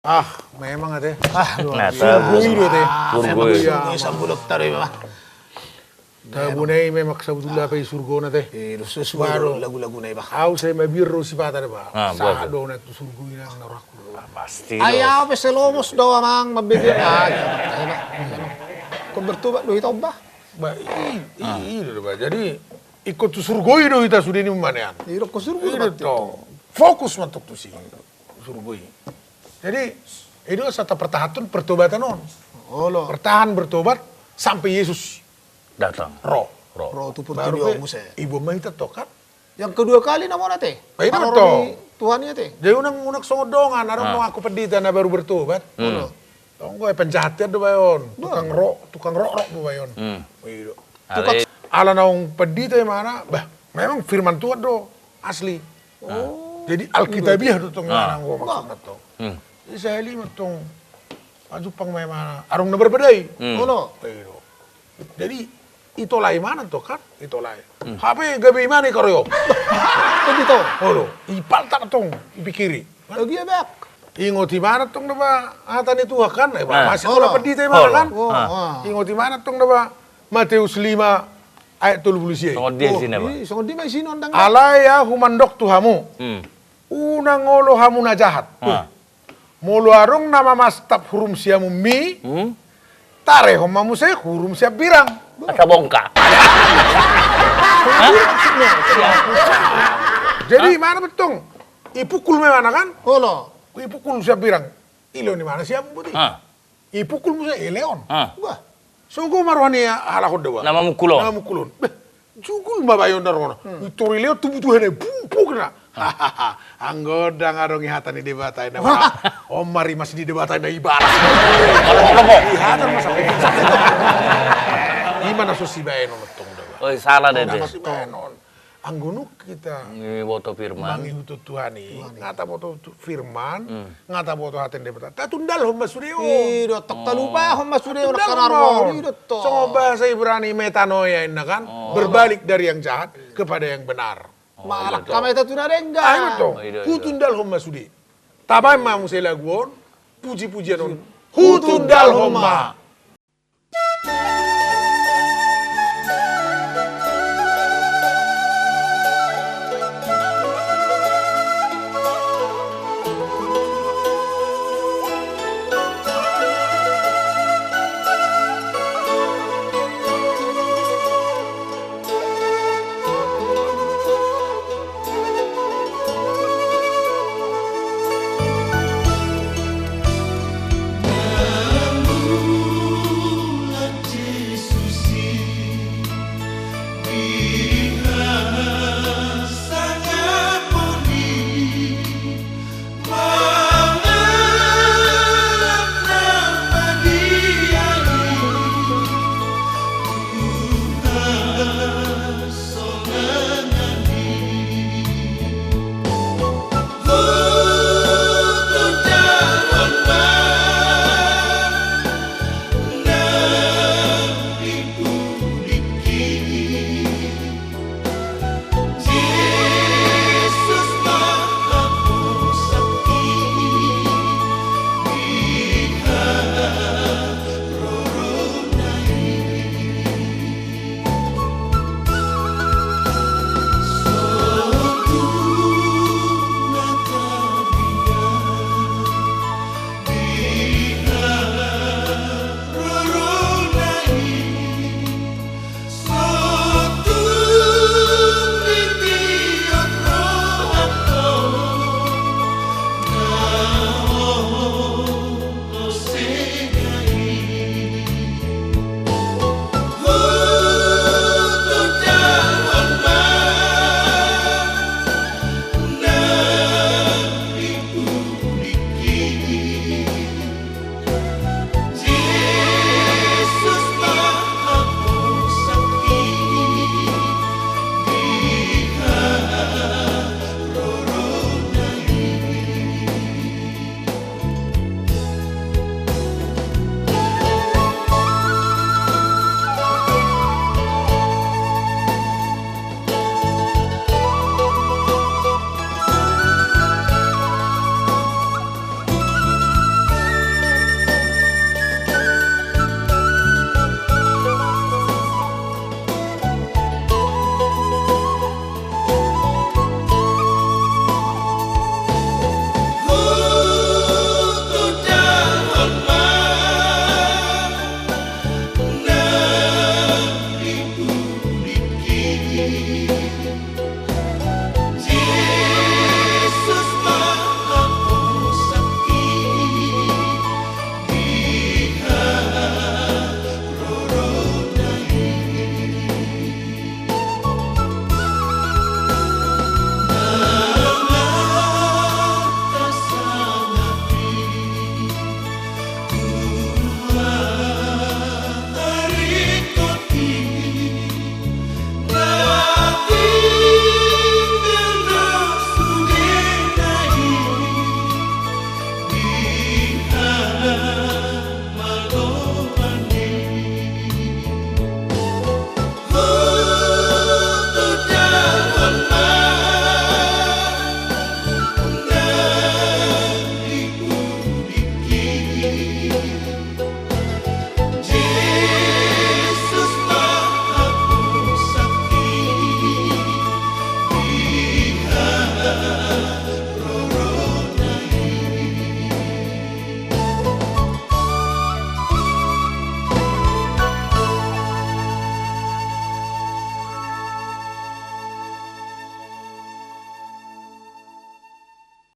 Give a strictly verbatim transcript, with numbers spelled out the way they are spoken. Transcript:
Ah, memang ate. Ah, luar biasa. Surgo i do ate. Surgo i. Surgo i, ah, sambulotta do i memang. Tabu na i memang sabutulna pe i surgona ate. Eh, do sesuai do lagu-laguna i bah. Au sai mabiar do sipata da bah. Sahat do na tu surgo i nang na rohangku. Pasti do. Ai au pe selomos do amang mambege. Ah, iya bah. Ingkon bertobat do hita bah. Bah, i, i, i do bah. Jadi ingkon tu surgo i do hita sude ni ummanean. I do ingkon surgo i do bah. Fokus mantong tusi. Surgo i. Jadi, i do asa tapartahanhon pertobatan on. Olo. Bertahan bertobat sampai Yesus datang. Ro. Ro. Ro tu portibi on muse. Baru pe, iboan ma hita tong kan. Yang kedua kali na mona ate. Bah, i do mantong. Tuhan i ate. Jadi unang, unang songon dongan, adong donganku pendeta na baru bertobat. Olo. Tong, eh, penjahat do bah i on. Tukang ro, tukang ro, ro do bah i on. I do. Ala naung pendeta imana, bah, memang firman Tuhan do asli. Oh. Jadi alkitabiah do tong imana, anggo maksudna tong. Jadi sahali ma tong pajumpang ma imana, adong na marbadai. Olo. I do. Jadi itolai imana tong kan, itolai. Hape gabe imana i karoyo. Pendeta. Olo, ipaltak tong, ipikiri. Lagi ya bak. Ingot imana tong da bah hata ni Tuhan kan, eh, masih holan pendeta imana kan. Ingot imana tong da bah Mateus lima ayat tolu pulu sia i. Songon dia isina bah. Songon dia ma isina on dang. Alai ahu mandok tu hamu. Unang olo hamu na jahat. Molo adong na mamastap hurum siamunmi, tarehon ma muse hurum siambirang. Asa bongka. Jadi imana mantong. Ipukul ma imana kan? Olo. Ipukul siambirang. Ilehon imana siamun boti. Ipukul muse, ilehon. Bah. Sogo ma roha ni halak on da bah. Na mamukul on. Na mamukul on. Beh, jugul ma bah i on da rohana. Itor ilehon tu butuhena, bupuk na. Anggo ndang adong i hata ni Debata i na bah. On ma rimas ni Debata i na ibalas. Ihajar ma sampe. Ima na so sibaenon tong da bah. Oi, salah dede. Anggo nunga hita mangihuthon Tuhan i, nga taboto firman, nga taboto hata ni Debata, tatundalhon ma sude on. I do tong, talupahon ma sude on. Songon bahasa Ibrani metanoia inna kan, berbalik dari yang jahat kepada yang benar. Malangka ma hita tu na denggan. Ai ma tong, hutundalhon ma sude. Tabaen ma muse lagu on, puji-pujian on. Hutundalhon ma.